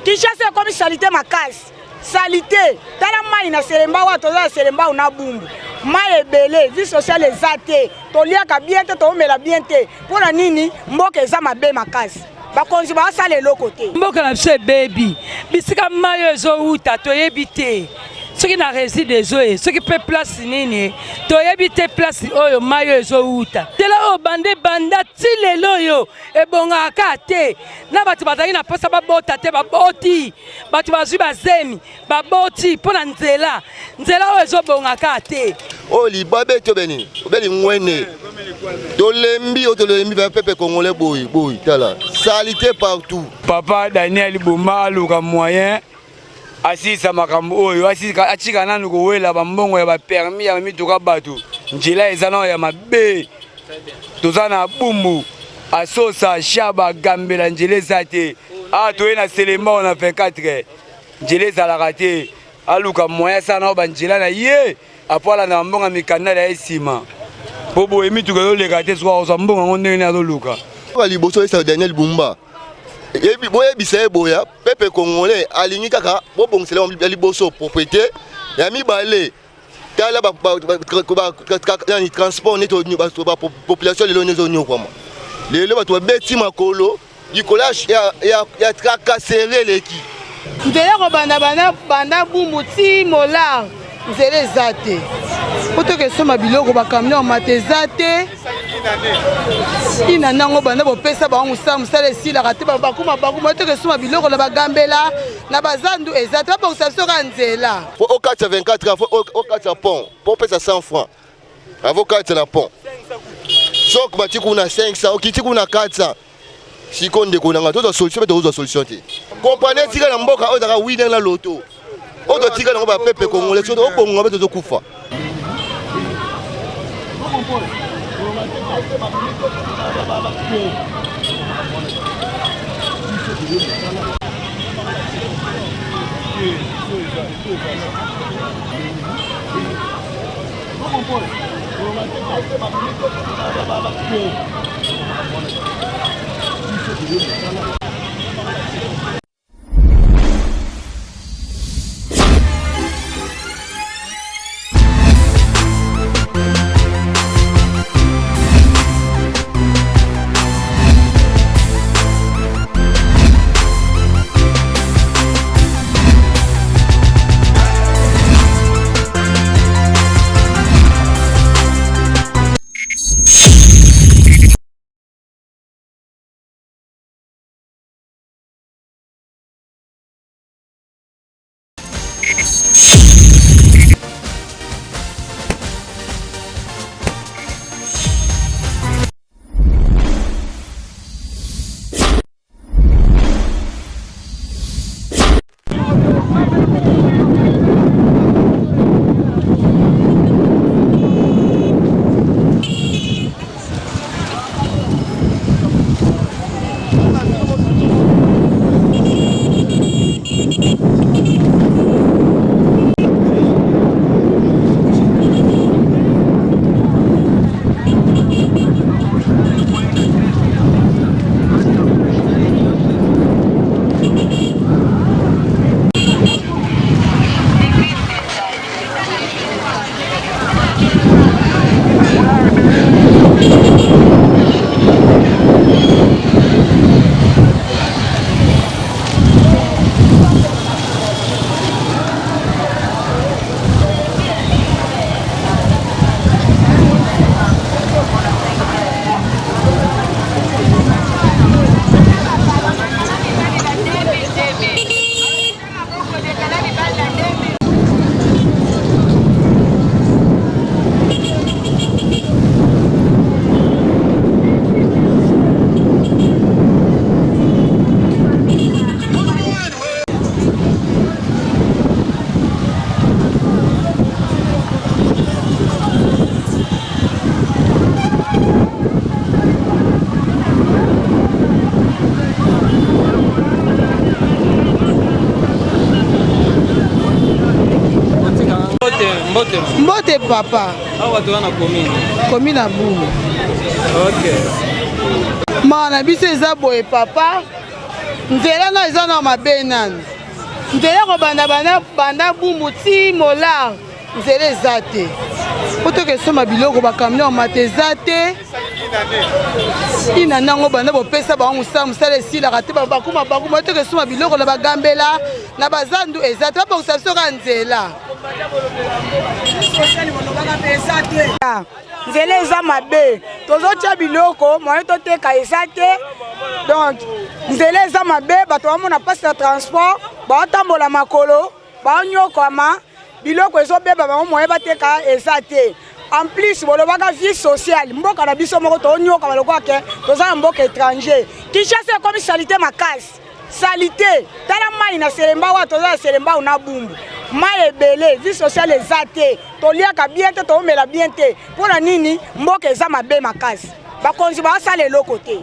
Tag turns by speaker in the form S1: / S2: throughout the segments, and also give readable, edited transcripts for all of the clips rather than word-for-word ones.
S1: Kinshasa ekomi salite makasi. Salite. Tala mai na Selembao awa toza na Selembao na Bumbu. Mai ebele, vie sociale eza te. Toliaka bien te, toomela bien te. Mpo na nini? Mboka eza mabe makasi. Bakonzi basala eloko te.
S2: Mboka na biso ebebi, bisika mai oyo ezowuta toyebi te soki na reside ezo ye soki mpe place nini toyebi te place oyo mai oyo ezowuta. Nzela oyo banda ebanda ti lelo oyo ebongaka kaka te, na bato bazalaki na mposa babota te baboti, bato bazwi bazemi baboti mpo na nzela, nzela oyo ezobonga kaka te.
S3: Oyo libabe to beni obeli ngwene, tolembi oyo tolembi ba pepe congolais boye boye, tala salite partout.
S4: Papa Daniel Bumba aluka moyen asilisa makambo oyo, atika nanu kowela bambongo ya bapermis ya mituka bato. Nzela eza nano ya mabe, toza na Bumbu, Asosa, Shaba, Gambela, nzela eza te. Awa toye na Selembao na 24, nzela ezalaka te. Aluka moyen asala nao banzela na ye, apo alanda bambongo ya mikanda na ye nsima, po boye mituka ezoleka te. Soki akozwa mbongo yango ndenge nini azoluka.
S3: Liboso oyesa Daniel Bumba, boyebisa ye boya pepe congolais alingi kaka bobongisela ya liboso propriété ya mibale. Tala ba transport neti ba population lelo nde ezonyokwama lelo, bato babeti makolo likolo ya tracasserie eleki.
S5: Nzela kobanda banda banda Bumbu ti Molar, nzela eza te po toke esomba biloko, bacamion mata eza te. Ina nango banda bopesa bango mosala, mosala esilaka te, bakuma bakuma toke esomba biloko na bagambela na bazandu eza te. Babongisa biso kaka nzela.
S3: Fo okatisa 24 heures, fo okatisa pont po opesa 100 francs avo okatisa na pont, soki bati kuna 500, okiti kuna 400. Sikoyo ndeko na ngai, tozwa solution mpe tokozwa solution te. Kompani etika na mboka oyo ezalaka winner na loto oyo totika nango bapepe congolais, soki obonga mpe tozokufa.
S6: Mbote.
S5: Mbote papa.
S6: Awa toza na commune.
S5: Commune ya Bumbu.
S6: Ok.
S5: Mawa na biso eza boye papa. Nzela na eza na mabe nanu. Nzela kobanda banda banda Bumbu ti Molar nzela eza te. Po toke soma biloko ba camion mata eza te. Ina nango banda bopesa bango mosala mosala esilaka te bakuma bakuma toke soma biloko na bagambela na bazandu eza te babongisa biso kaka nzela.
S1: Nzela eza mabe, tozotya biloko moyen toteka eza te. Donc nzela eza mabe, bato bamona mpasi na transport, baotambola makolo, baonyokwama, biloko ezobeba bango moyen bateka eza te. En plus bolobaka vie sociale, mboka na biso moko toonyokama lokola ke toza na mboka étranger. Kinshasa ekomi salite makasi. Salite, tala mai na Selembao awa, toza na Selembao na Bumbu, mai ebele, vie sociale eza te, toliaka bien te, toomela bien te. Mpo na nini? Mboka eza mabe makasi, bakonzi baosala eloko te.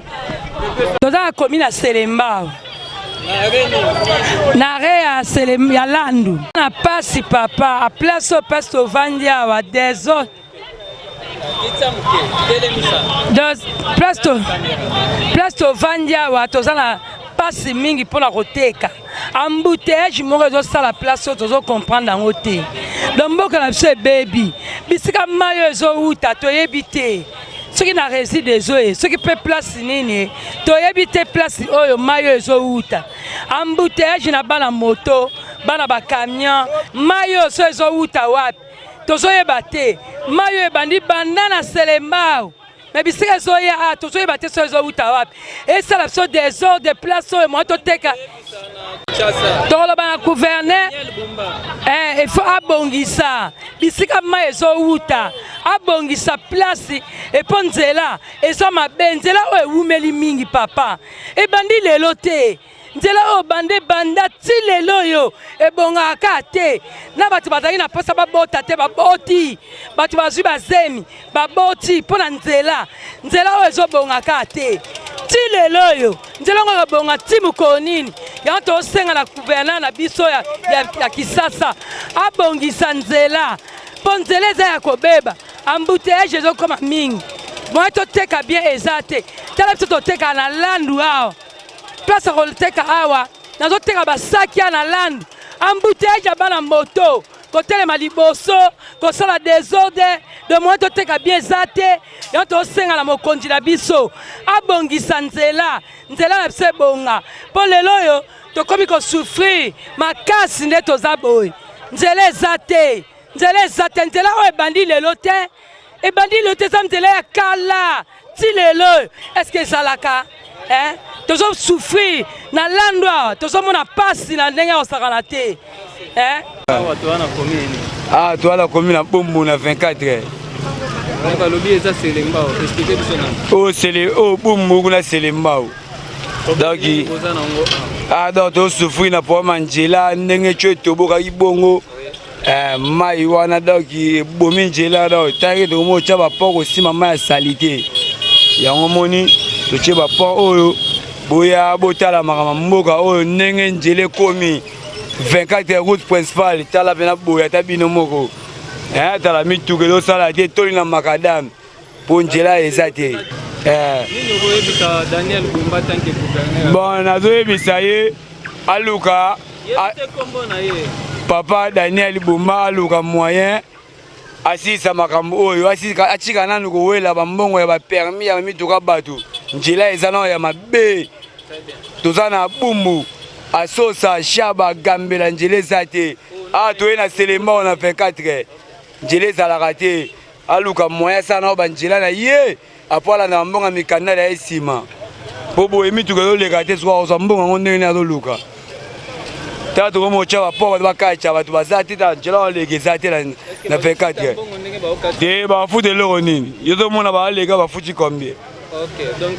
S2: Toza na commune ya Selembao na re ya Selem ya Landu na pasi papa a place oyo place tovandi awa desordre Donc, place to place tovandi awa toza na mpasi mingi mpona koteka embouteillage moko ezosala place oyo tozo comprendre yango te. Donc mboka na biso ebebi, bisika mai oyo ezowuta toyebi te, soki na reside ezoye soki mpe place nini toyebi te, place oyo mai oyo ezowuta embouteillage na bana moto bana bacamion, mai oyo so ezowuta wapi tozoyeba te. Mai oyo ebandi banda na Selembao me bisika ezoya a tozoyeba te so ezowuta wapi, esala biso desordre place oyo mwa toteka. Tokoloba na gouverneur il faut abongisa bisika mai ezowuta, abongisa place epo nzela eza mabe. Nzela oyo ewumeli mingi papa, ebandi lelo te. Nzela oyo banda ebanda ti lelo oyo ebongaka kaka te. Na bato bazalaki na mposa babota te, baboti, bato bazwi bazemi baboti mpo na nzela. Nzela oyo ezobonga kaka te ti lelo oyo. Nzela yango ekobonga ti mokolo nini? Yango tosenga na gouverneur na biso ya Kisasa abongisa nzela, mpo nzela eza ya kobeba, embouteillage ezokoma mingi, moyen toteka bien eza te. Tala biso toteka na Landu awa, place ya koteka awa nazoteka basaki ya na Landu, embouteillage ya bana moto kotelema liboso kosala desordre de moyen toteka bien eza te. Yango tosenga na mokonzi na biso abongisa nzela, nzela na biso ebonga, mpo lelo oyo tokomi kosouffrir makasi nde toza boye. Nzela eza te, nzela eza te, nzela oyo ebandi lelo te, ebandi lelo te, eza nzela ya kala ti lelo oyo. Est-ce ezalaka eh? Tozosouffrir na Landu awa, tozomona pasi na ndenge ya kosakana te eh?
S4: Ah, toza na commune na Bumbu na 24.
S6: Balobi eza Selembao, explique biso nani.
S4: Oyo sele oyo Bumbu kuna Selembao. Donc ah donc tosouffrir na problème ya nzela ndenge tio etobokaki bongo mai wana, donc ebomi nzela. Donc tangi tokomi otya baport kosima mai ya salite, yango moni totie baport oyo boya botala makambo mboka oyo ndenge nzela ekomi 24 route principale. Tala mpena boye ata bino moko, tala mituka ezosala te, toli na makadame mpo nzela eza te. Bon, nazoyebisa ye aluka papa Daniel Bumba aluka moyen asilisa makambo oyo, atika nanu kowela bambongo ya bapermis ya mituka bato. Nzela eza nano ya mabe, toza na Bumbu, Asosa, Shaba, Gambela, nzela eza te. Awa toye na Selembao na 24, nzela ezalaka te. Aluka moyen asala nao banzela na ye, apo alanda bambongo ya mikanda na ye nsima, mpo boye mituka ezoleka te. Soki akozwa mbongo yango ndenge nini azoluka, tala tokomi otya baport bato bakacha, bato baza te, tala nzela baleka eza te na 24 te. Bafuta eloko nini? Yo tozomona baleka bafuti combien?
S6: Ok, donc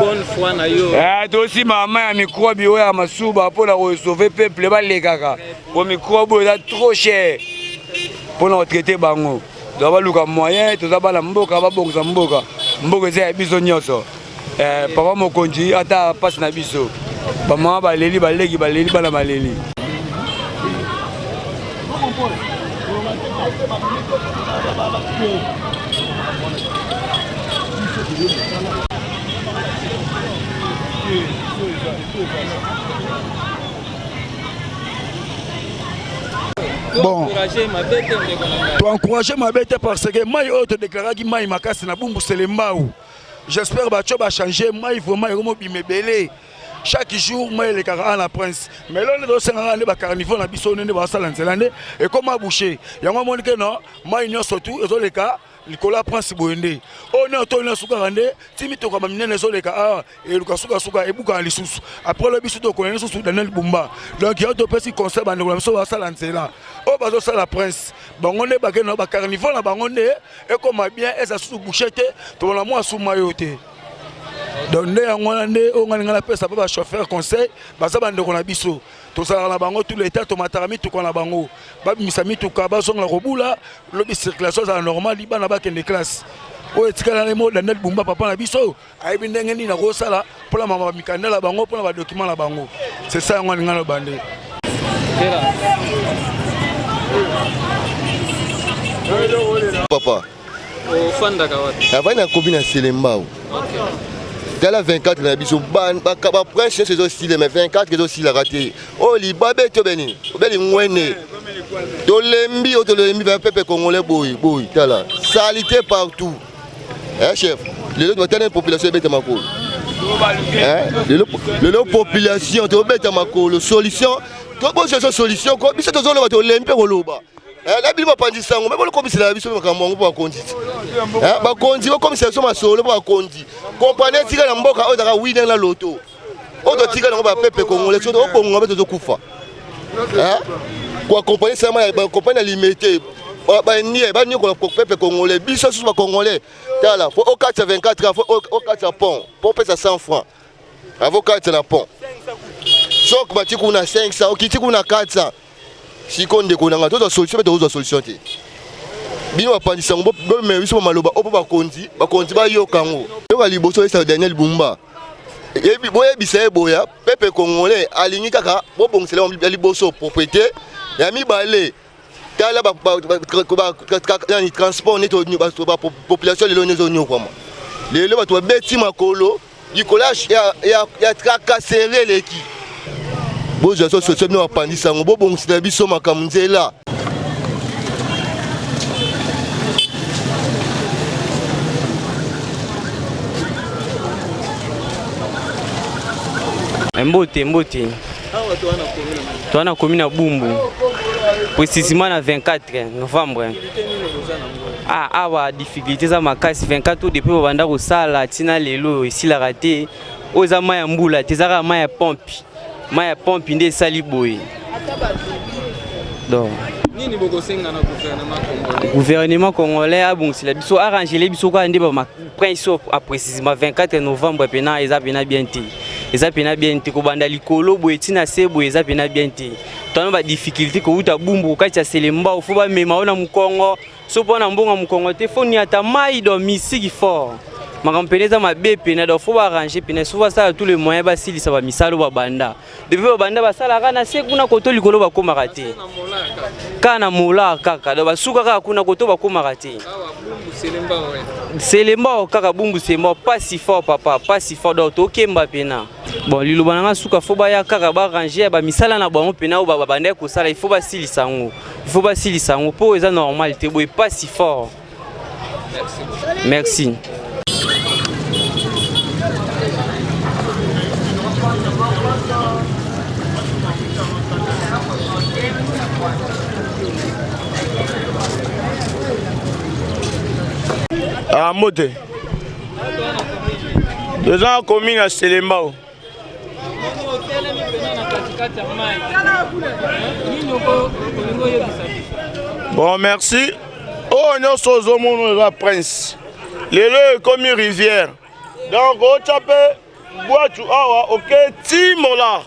S6: bonne foi na yo.
S4: Tosima mai ya microbe oyo ya masuba mpona kosauve peuple balekaka, po microbe oyo eza trop cher mpona kotraite bango. Donc baluka moyen, toza bana mboka, babongisa mboka, mboka eza ya biso nyonso. Papa mokonzi ata mpasi na biso, bamama baleli, baleki baleli, bana baleli.
S7: Bon, toencourage mabe te parce que mai oyo todeklaraki mai makasi na Bumbu Selembao. J'espère bato bachange mai vraiment ekomobima ebele. Chaque jour mai elekaka awa na Prince, mais lelo nde tosengaka nde bacarniveau na biso nde basala nzela nde ekoma bouche. Yango amoni ke non, mai nyonso tu ezoleka likolo ya Prince boye nde oyo nyonso to nyonso kaka nde ti mituka ba minene ezoleka awa eluka sukasuka ebukana lisusu. Après lobi biso tokona lisusu Daniel Bumba. Donc yango topesi conseil bandeko na biso basala nzela oyo bazosala Prince, bango nde bakende na bacarniveau na bango nde ekoma bien, eza susu bouche te, tobona mwa suma yo te. Donc nde yango wana nde oyo ngai napesa mpe bachauffeur conseil, baza bandeko na biso, tozalaka na bango tout le temps, tomataka mituka na bango, babimisa mituka bazongela kobula lobi circulation ezala normal, bana bakende classe. Oyo etikala na mo Daniel Bumba papa na biso ayebi ndenge nini akosala mpona mama mikanda na bango, mpona badocument na bango. C'est ça yango alinga loba nde.
S3: Papa
S6: ofandaka wapi?
S3: Avandi na komi na Selembao. Tala 24 na biso baprince nyonso ezosila, mais 24 ezosilaka te. Oyo libabe to beni obeli ngwene, tolembi oyo, tolembi bapepe congolais boye boye. Tala salité partout. Eh chef, lelo batala population ebeta makolo. Lelo population tobeta makolo, solution tobosesa solution ko biso tozoloba, tolembi mpe koloba na bino bapanzi sango me bolokomisela biso makambo yango mpo bakonzi, bakonzi bokomisela biso masolo mpo bakonzi kompani etika na mboka oyo ezalaka winer na loto oyo totika nango bapepe congolais soki obonga mpe tozokufa koakompagne sama bakompagne na limete banie baniokola peuple congolais. Biso susu bacongolais, tala fo okatisa 24 heures, fo okatisa pont mpo opesa 100 francs avo okatisa na pont. Soki bati kuna 500, okiti kuna 400. Sikoyo ndeko na ngai, tozwa solution mpe tokozwa solution te. Bino bapanzi sango, bomema biso maloba oyo mpo bakonzi bakonzi bayoka yango. Yoka liboso oyesa Daniel Bumba, boyebisa ye boya peuple congolais alingi kaka bobongisela ya liboso propriété, ya mibale tala transport nde population lelo nde ezonyokwama. Lelo bato babeti makolo likolo ya tracasserie eleki. Bozwa so solution, bino bapanzi sango, bobongisela biso makambo nzela.
S8: Mbote, mbote. Toa na komi na Bumbu, précisément na 24 novembre. Ah, awa difficulté eza makasi. 24 oyo depuis babanda kosala ntina lelo esilaka te. Oyo eza mai ya mbula te, eza kaka mai ya pompe, mai ya pompe nde esali boye. Donc
S6: nini bokosenga na gouvernement congolais?
S8: Gouvernement congolais abongisela biso, arrangele biso kaka nde baprince oyo, précisément 24 novembre. Pena eza pena bien te, eza pena bien te. Kobanda likolo boye ntina se boye eza pena bien te. Twana badifficulté kouta Bumbu kati ya Selembao, fo bamema oyo na mokongo so mpo na mbongo ya mokongo te, fo niata mai. Do misiki fort, makambo pene eza mabe pena. Do fo baarrange pena, so basala tous les moyens basilisa bamisala oyo babanda. Depuis babanda basalaka na se kuna, koto likolo bakomaka te, kaka na molar kaka. Do basuka kaka kuna, koto bakomaka te. Selembao kaka Bumbu, Selembao pasi fort papa, pasi fort. Donc tokemba pena. Bon, liloba na nga suka, fo baya kaka barange ya bamisala na bango pena oyo babandaki kosala. Il faut basilisa yango, il faut basilisa yango mpo eza normal te boye, pasi fort. Merci.
S4: Ah, mbote, toza na commune ya Selembao.
S6: Otelemi pena na katikati ya mai, nini olingi oyebisa biso?
S4: Bon, merci. Oyo nyonso ozomona eza prince, lelo ekomi rivière. Donc otya mpe bwatu awa, oke ti molar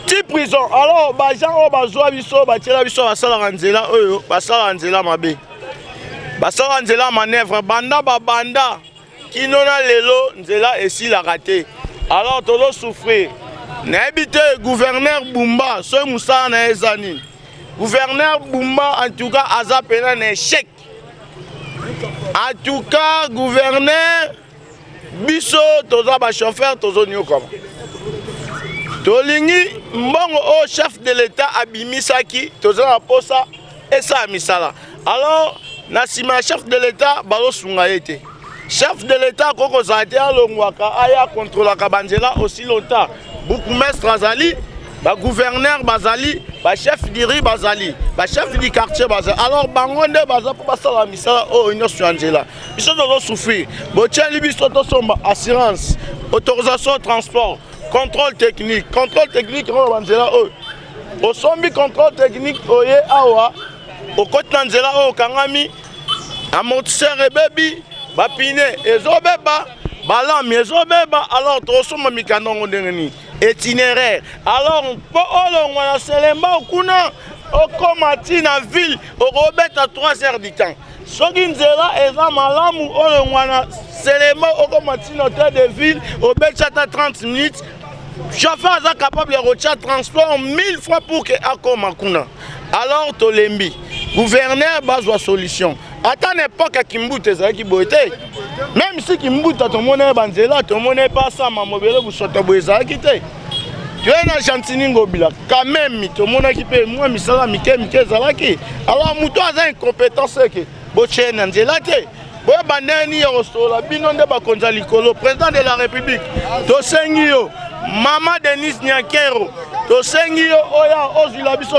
S4: ti prison. Alors baagent oyo bazwa biso, batiela biso, basalaka nzela oyo, basalaka nzela mabe, basalaka nzela manœuvre. Banda babanda kino na lelo nzela esilaka te. Alors tozosouffrir. Nayebi te gouverneur Bumba soki mosala na ye eza nini. Gouverneur Bumba en tout cas aza pena na échec. En tout cas gouverneur.
S9: Biso toza ba chauffeur tozonyokama. Tolingi mbongo oyo chef de l'État abimisaki, toza na posa esala misala. Alors na nsima ya chef de l'État bazosunga ye te. Chef de l'État akoki kozala te, alongwaka aya kontrolaka banzela aussi longtemps bourgmestre azali, ba gouverneur bazali, ba chef du rue bazali, ba chef du quartier bazali. Alors bango nde baza mpo basala misala oyo nyonso ya nzela. Biso tozo souffrir, botieli biso tosomba assurance, autorisation transport, contrôle technique. Contrôle technique oyo banzela oyo osombi contrôle technique, oye awa okoti na nzela oyo okangami, amortisseur ebebi, bapine ezobeba, balami ezobeba. Alors tokosomba mikanda yango ndenge nini? Itinéraire. Alors mpo olongwa na Selembao kuna okoma ti na ville, okobeta 3 heures du temps. Soki nzela eza malamu, olongwa na Selembao okoma ti na hôtel de ville, obeti ata 30 minutes. Chauffeur aza capable ya kotia transport 1000 fois pour ke akoma kuna. Alors tolembi, gouverneur bazwa solution. Ata na époque ya Kimbuta ezalaki boye te. Même si Kimbuta tomoni ye banzela, tomoni ye pasama mobele busoto boye ezalaki te. Toye na Gentiny Ngobila, quand même tomonaki mpe mwa misala mike mike ezalaki. Alors moto aza incompétent, seke botie na nzela te. Boyeba ndenge nini ya kosolola, bino nde bakonzi ya likolo. Président de la République, tosengi yo, mama Denise Nyakeru, tosengi yo oya ozwila biso.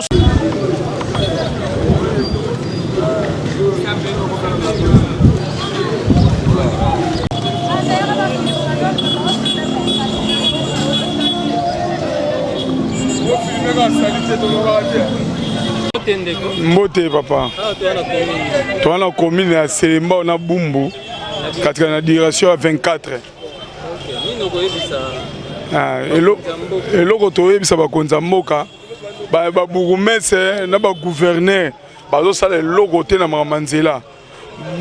S7: Mbote papa, toza na commune ya Selembao na Bumbu, katika na direction ya 24. Eloko toyebisa bakonzi ya mboka, babourgmestre na bagouverneur, bazosala eloko te na makambo ya nzela.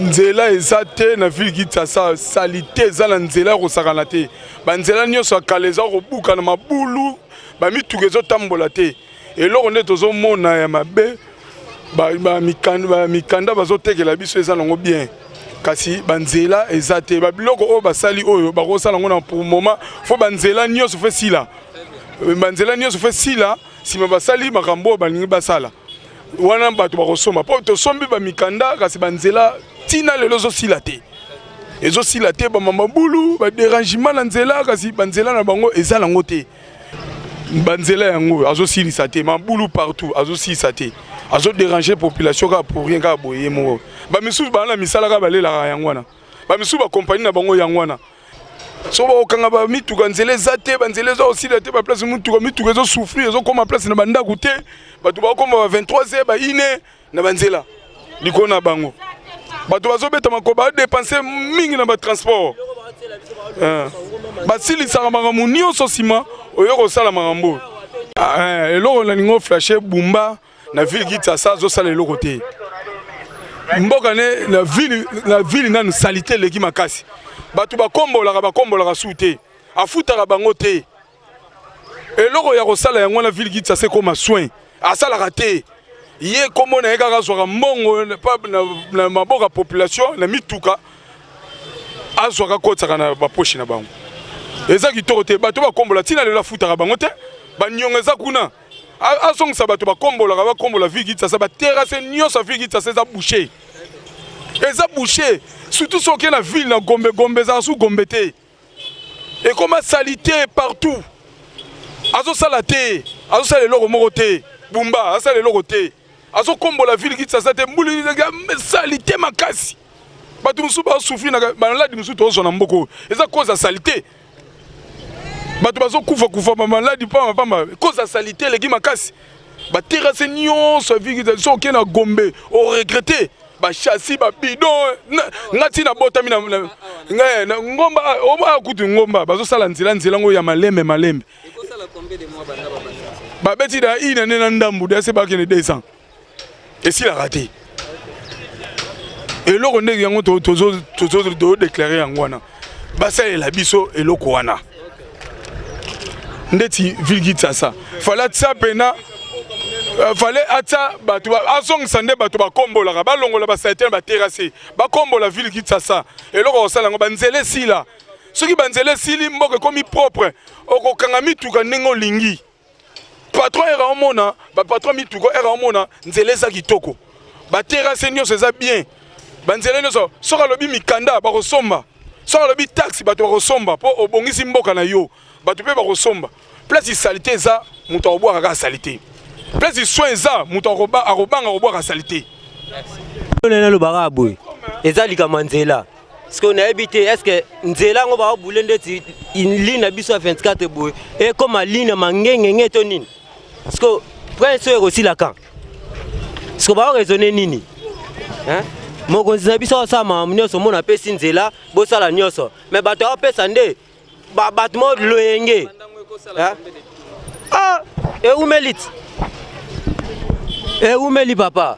S7: Nzela eza te na ville Kinshasa, saleté eza na nzela ya kosakana te. Banzela nyonso ya kala eza kobuka na mabulu, bamituka ezotambola te. Eloko nde tozomona ya mabe, bamikanda bazotekela biso eza nango bien, kasi banzela eza te. Babiloko oyo basali oyo bakosala yango na pour moment, faut banzela nyonso faut esila, banzela nyonso faut esila. Nsima basali makambo oyo balingi basala wana, bato bakosomba mpo tosombi bamikanda, kasi banzela ntina lelo ezosila te, ezosila te. Bamamabulu, badérangement na nzela, kasi banzela na bango eza nango te. Banzela yango azosilisa te, mabulu partout, azosilisa te, azodéranger population kaka pour rien, kaka boye. Ye moko, bamisusu baa na misala kaka balelaka yango wana, bamisusu bakompani na bango yango wana. So bakokanga bamituka, nzela eza te, banzela eza kosila te, baplace mituka, mituka ezosouffrir, ezokóma place na bandako te. Bato bakokóma ba 23 heures, ba 1 na banzela likolo na bango. Bato bazobeta makolo, badepense mingi na batransport. Basilisaka makambo nyonso, nsima oyo kosala makambo oyo. Eloko nalingi oflashe, Bumba na ville Kinshasa azosala eloko te. Mboka ne na ville, na ville nanu saleté eleki makasi. Bato bakombolaka, bakombolaka su te, afutaka bango te. Eloko ya kosala yango na ville Kinshasa ekoma soin asalaka te. Ye kombo na ye kaka azwaka mbongo na maboko ya population na mituka, azwaka kotisaka na bapoche na bango. Eza kitoko te. Bato bakombola ntina lelo afutaka bango te, baniongo eza kuna. Azongisa bato bakombolaka, bakombola ville Kinshasa. Baterrasse nyonso ya ville Kinshasa eza bouché, eza bouché. Surtout soki na ville na Gombe, Gombe ezala su Gombe te, ekoma saleté partout. Azosala te, azosala eloko moko te. Bumba asala eloko te, azokombola ville Kinshasa te, mbuli saleté makasi. Bato mosusu bazosouffrir na bamaladi mosusu tozozwa na mboka oyo, eza cause ya saleté. Bato bazokufa kufa bamaladi pamba pamba, cause ya saleté eleki makasi. Baterrasse nyonso ya ville, soki okei na Gombe, oregrete bachassis, babidon. Nga ntina botami na ngomba oyo, kutu ngomba bazosala nzela, nzela ngo ya malembe malembe. Babeti da ina nde na ndambu da se bakende 200, esilaka te. Eloko ndenge yango tozodéclarer yango wana, basalela biso eloko wana ndeti ville Kinshasa. Fallait atia pena, fallait atia bato, azongisa nde bato bakombolaka, balongola basaleté na baterrasse, bakombola ville Kinshasa. Eloko kosala yango, banzela esila.
S10: Soki banzela esili, mboka ekomi propre, okokanga mituka ndenge olingi. Patron era omona, ba patron mituka era omona nzela eza kitoko. Ba terrasse nyonso eza bien. Banzela nyonso soki alobi mikanda bakosomba. Soki alobi taxe bato bakosomba mpo obongisi mboka na yo. Bato mpe bakosomba. Place salite eza moto akobwaka kaka salite. Place soin eza moto akobanga kobwaka salite.
S11: Nalobaka boye eza likambo ya nzela sikoyo nayebi te estce nzela yango baobule ndeti ligne na biso ya 24 boye ekoma ligne ya mangengenge to nini sikoyo prince oyo ekosila kan sikoyo baoraisonne nini mokonzi na biso asala makambo nyonso omona apesi nzela bosala nyonso me bato aopesa nde bato mo loyenge ah, ewumeli ti ewumeli papa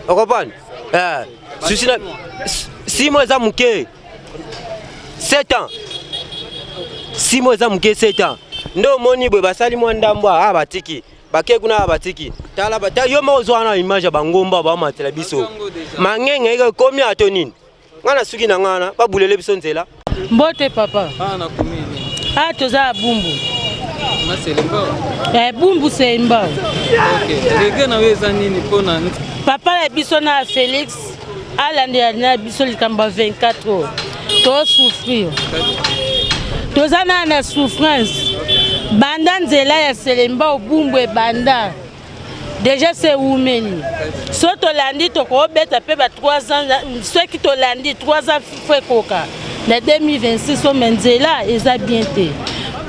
S11: okompane eh, susi na 6 mois eza moke 7 ans 6 mois eza moke 7 ans nde omoni boye basali mwa ndambo ah batiki bake kuna batiki tala bata yo moko ozwa wana image ya bangomba bamatela biso mangenge ekomi ato nini Nga na suki na nga wana babulele biso nzela.
S12: Mbote papa.
S6: Ah na commune.
S12: Ah toza ya Bumbu.
S6: Maselemba.
S12: Eh Bumbu Semba.
S6: OK. Regret na yo eza nini pona
S12: Papa na biso na Felix alandela na biso likambo ya 24 oyo. To souffrir. Toza na na souffrance. Banda nzela ya Selemba Bumbu ebanda. Deja se ewumeli so tolandi tokobeta mpe ba 3 ans soki tolandi 3 ans fo ekoka na 2026 ome nzela eza bien te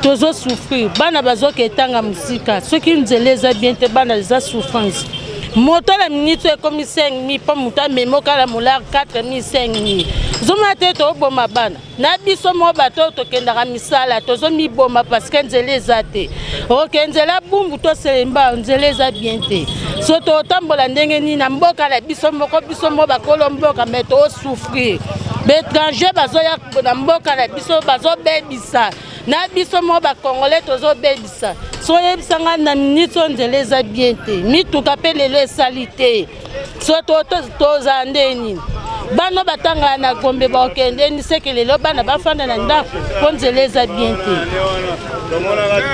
S12: tozo souffrir bana bazoka etanga mosika soki nzela eza bien te bana eza souffrance moto na minute oyo ekomi 5000 mpo moto amemi okala molar 4000 5000 ozomona te toboma bana na biso moko bato oyo tokendaka misala tozomiboma parceke nzela eza te oke nzela bumbu to selemba nzela eza bien te so totambola ndenge nini na mboka na biso moko biso moko bakolo mboka me tosouffrir baétranger bazoya na mboka na biso bazobebisa na biso moko bacongolais tozobebisa so oyebisa ngai na minute oyo nzela eza bien te mituka mpe lelo esali te so tozala nde nini bana batangaka na gombe bakende ni seke lelo bana bafanda na ndako mpo nzela eza bien te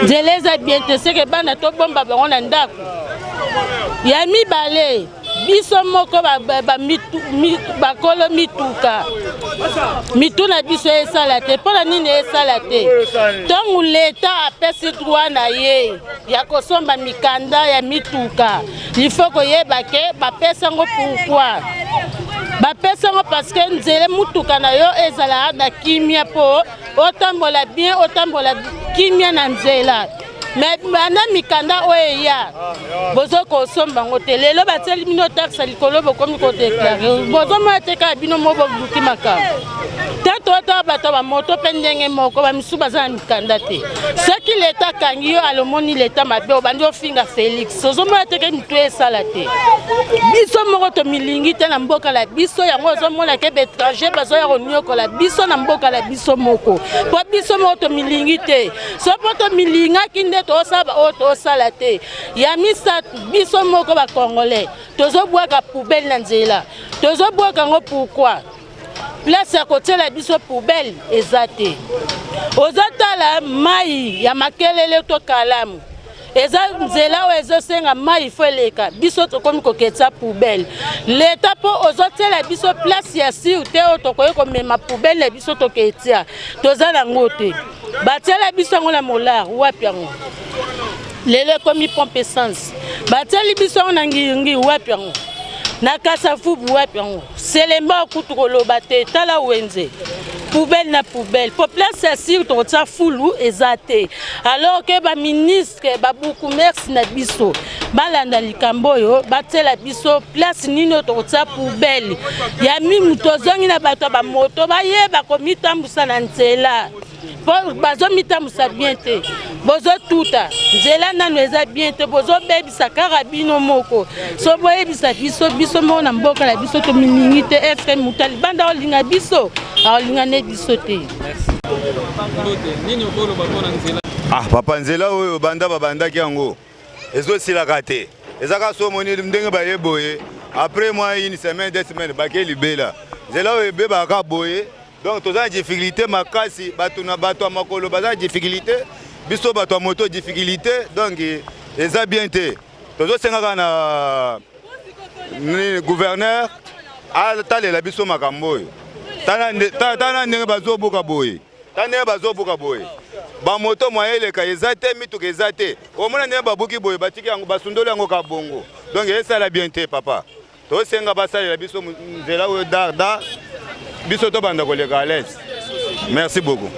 S12: nzela eza bien te seke bana tobomba bango na ndako ya mibale biso moko bakolo mituka mitu na biso esala te mpo na nini esala te ntango leta apesi droit na ye ya kosomba mikanda ya mituka Il faut koyeba ke bapesa yango pourquoi bapesa yango parce que nzela mutuka na yo ezala na kimia mpo otambola bien otambola kimia na nzela me banda mikanda oyo eya bozo kosomba yango te lelo batieli bino taxe likolo bokomi kodeklare bozomona te kaka bino mo boluki makambo te tota bato ya bamoto mpe ndenge moko bamisusu baza na mikanda te soki leta akangi yo alomoni leta mabe obandi ofinga felix ozomona te ke mitu esala te biso moko tomilingi te na mboka na biso yango ozomona ke baétranger bazoya koniokola biso na mboka na biso moko mpo biso moko tomilingi te so mpo tomilingaki nde tosala oyo tosala te ya misato biso moko bacongolais tozobwaka poubele na nzela tozobwaka yango pourkui place ya kotiela biso poubelle eza te ozotala mai ya makelele to kalamu eza nzela oyo ezosenga mai fo eleka biso tokomi koketisa poubelle leta mpo ozotiela biso place ya sire te oyo tokoki komema poubelle na biso toketia toza nango te batiela biso yango na molar wapi yango lelo ekomi pompe essence batieli biso yango na ngiringi wapi yango na kasavubu wapi yango Selembao kutu koloba te tala wenze poubelle na poubelle po place ya sire tokotia fulu eza te alors ke baministre babourgmestre na biso balanda likambo oyo batiela biso place nini oyo tokotia poubelle ya mimu tozongi na bato ya bamoto bayeba komitambusa na nzela po bazomitambusa bien te bozotuta nzela nanu eza bien te bozobebisa kaka bino moko so boyebisa biso biso moko na mboka na biso tomilingi te eske moto ya libanda aolinga biso aolinga nde biso te
S13: ah papa nzela oyo banda babandaki yango ezosilaka te eza kaka so omoni ndenge baye boye après moi une semaine deux semaines bake libela nzela oyo ebebaka boye. Donc toza na difficulté makasi, bato na bato ya makolo baza na difficulté, biso bato ya moto difficulté, donc eza bien te. Tozosenga kaka na nini gouverneur atalela biso makambo oyo. Tala ndenge bazobuka boye, tala ndenge bazobuka boye, bamoto moyen eleka eza te, mituka eza te. Omona ndenge babuki boye, batiki yango, basundoli yango ka bongo, donc esala bien te papa. Tosenga basalela biso nzela oyo dar dar, biso tobanda koleka à l'aise. Merci beaucoup.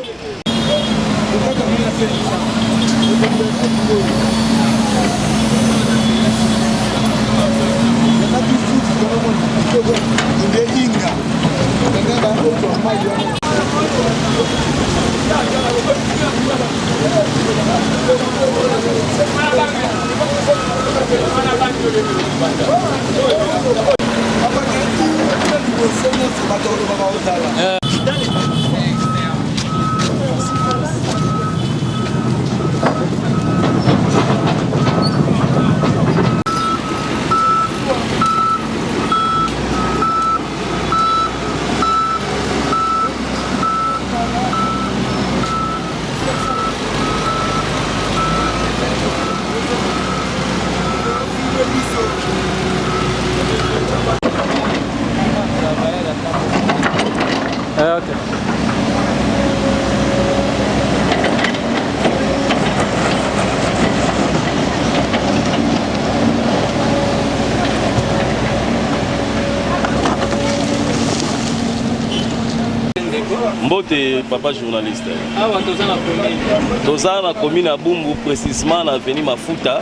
S14: Mbote papa journaliste.
S6: Awa toza na commune.
S14: Toza na commune ya Bumbu précisément na avenue Mafuta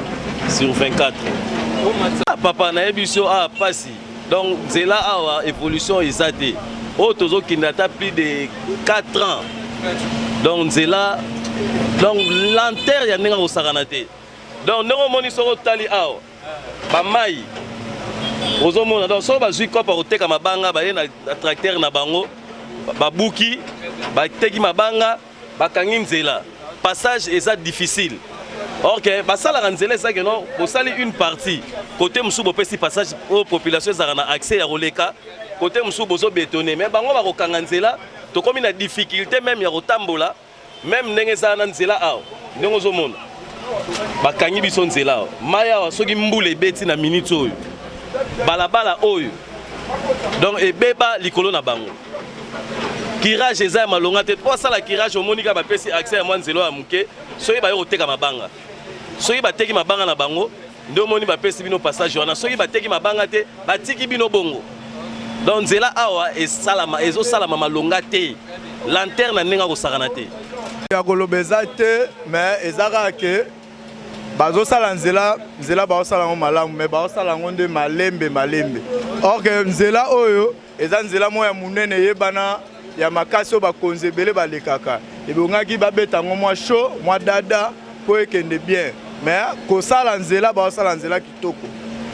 S14: sur 24. Ah, papa nayebi biso ah pasi. Donc nzela awa évolution eza te. Oyo tozokende ata plus de 4 ans. Donc nzela donc lenteur ya ndenge akosakana te. Donc ndenge omoni soki otali awa ba mai ozomona donc soki bazwi kopa koteka mabanga baye na tracteur na bango babuki bateki mabanga bakangi nzela passage eza difficile. Or que basalaka nzela eza ke non, bosali une partie côté mosusu bopesi passage oyo population ezalaka na accès ya koleka, côté mosusu bozo bétonner, mais bango bakokanga nzela, tokomi na difficulté même ya kotambola, même ndenge ezala na nzela awa ndenge ozomona bakangi biso nzela awa mai awa soki mbula ebeti na minute oyo balabala oyo donc ebeba likolo na bango. Curage eza ya malonga te, mpo asala curage omoni kaka bapesi accès ya mwa nzela ya moke, soki baye koteka mabanga, soki bateki mabanga na bango nde omoni bapesi bino passage wana, soki bateki mabanga te batiki bino bongo. Donc nzela awa esalama, ezosalama malonga te, lanterne na ndenge akosakana te.
S15: Ya koloba eza te, mais eza kaka ke bazosala nzela, nzela bazosala yango malamu, mais bazosala yango nde malembe malembe. Or ke nzela oyo eza nzela moko ya monene eyebana ya makasi oyo bakonzi ebele balekaka, ebongaki babeta yango mwa show mwa dada mpo ekende bien, mais kosala nzela bazosala nzela kitoko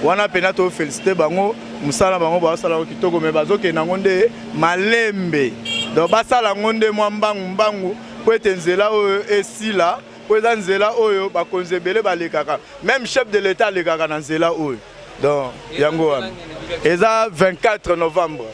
S15: wana mpena tofélicité bango, mosala bango bazosala yango kitoko, mais bazokende yango nde malembe. Donc basala yango nde mwa mbangu mbangu mpo ete nzela oyo esila, mpo eza nzela oyo bakonzi ebele balekaka, même chef de l'état alekaka na nzela oyo. Donc yango wana eza 24 novembre.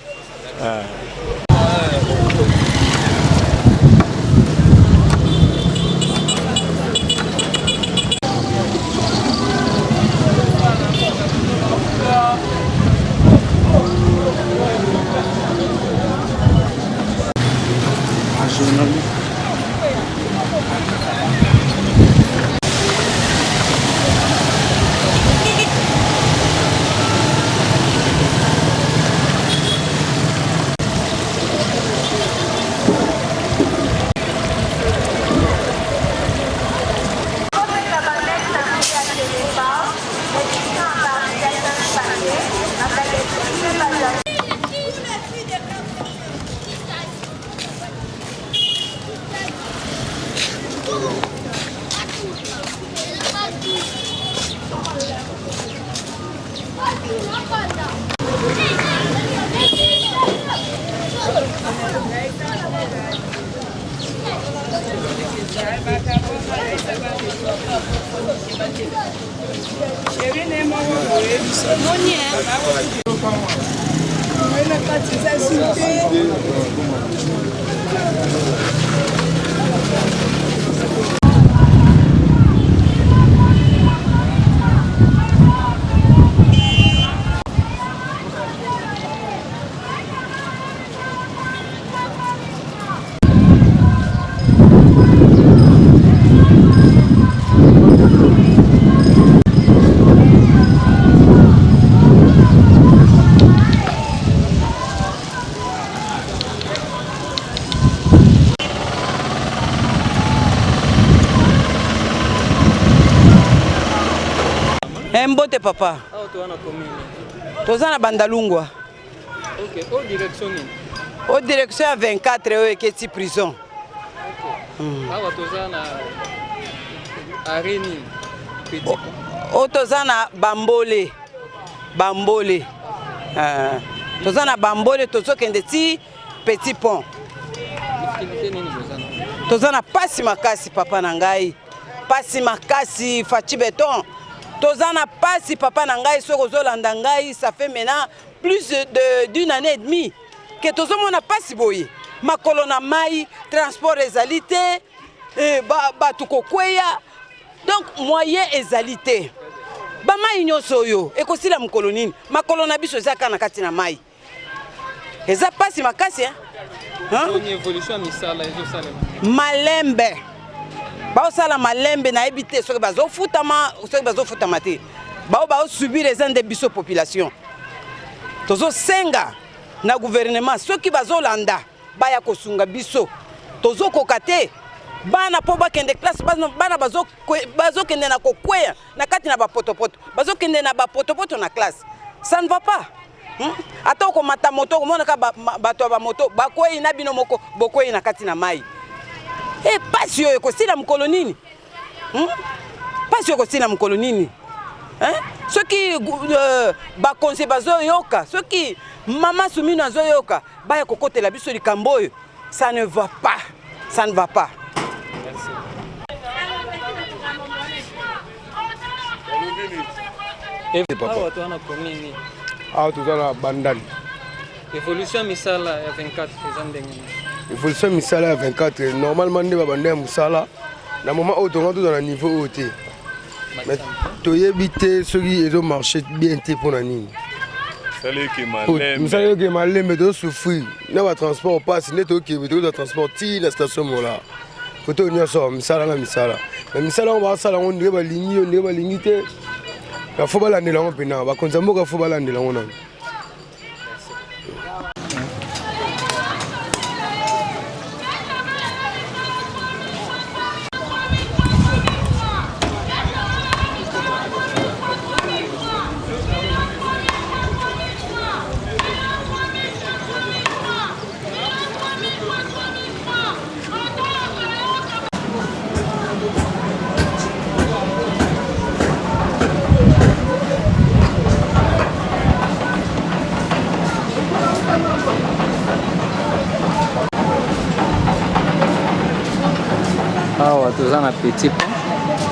S16: Eh, mbote papa toza na bandalungwa
S6: Ok, o direction nini?
S16: O direction ya 24 oyo eketi prison.
S6: Okay. Mm. Awa toza na arrêt nini? Petit pont.
S16: O toza na Bambole. Bambole. Uh, toza na Bambole tozokende ti Petit Pont.
S6: Difficulté nini boza na?
S16: Toza na pasi makasi papa na ngai. Pasi makasi Fatshi Beton. Toza na pasi papa na ngai soki ozolanda ngai ça fait maintenant plus de d'une année et demie ke tozomona pasi boye makolo na mai transport ezali te eh, bato ba kokweya donc moyen ezali te bamai nyonso oyo ekosila mokolo nini makolo na biso eza kaka na kati na mai eza mpasi makasi hein? Malembe baosala malembe nayebi te soki bazofutama soki bazofutama te bao baosubir eza nde biso population tozosenga na gouvernement soki bazolanda baya kosunga biso tozokoka te bana mpo bakende classe bana bazokende na kokweya na kati na bapotopoto bazokende na bapotopoto na classe ça ne va pas Hmm? Ata okomata moto okomona kaka bato ya bamoto bakwei na bino moko bokwei na kati na mai. E pasi oyo ekosila mokolo nini? Hmm? Pasi oyo ekosila mokolo nini? Hein? Soki euh, bakonzi bazoyoka, soki mama Sumino azoyoka, baya kokotela biso likambo oyo, ça ne va pas, ça ne va pas.
S6: Merci. Awa toza na commune nini?
S17: Awa toza na Bandali.
S6: Evolution ya misala ya 24 eza ndenge nini?
S17: Evolution ya misala ya 24 normalement nde babanda ya mosala na moment oyo tonga toza na niveau oyo te. Mais toyebi te soki ezo marche bien te mpo na nini. Mosala eke malembe tozosouffrir na batransport mpasi nde tokebe tokozwa transport ti na station mola. Kote oyo nyonso misala na misala me misala yango basala yango ndenge balingi yo ndenge balingi te na fo balandela yango mpena bakonzi ya mboka fo balandela yango nano.
S6: Awa toza na petit pont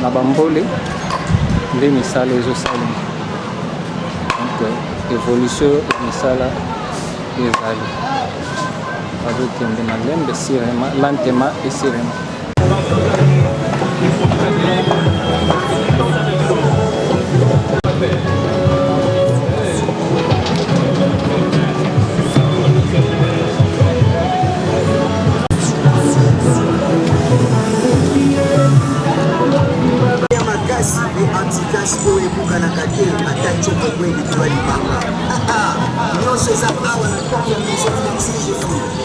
S6: na bambole nde misala ezosalema donc évolution ya misala ezali Bazokende malembe sirema, lentement et sirema.
S18: Ya makasi mpe antikasi oyo ebukanaka te ata ncoko ekwei likolo ya libanga. Nyonso eza awa na kati ya maison Merci Jesus.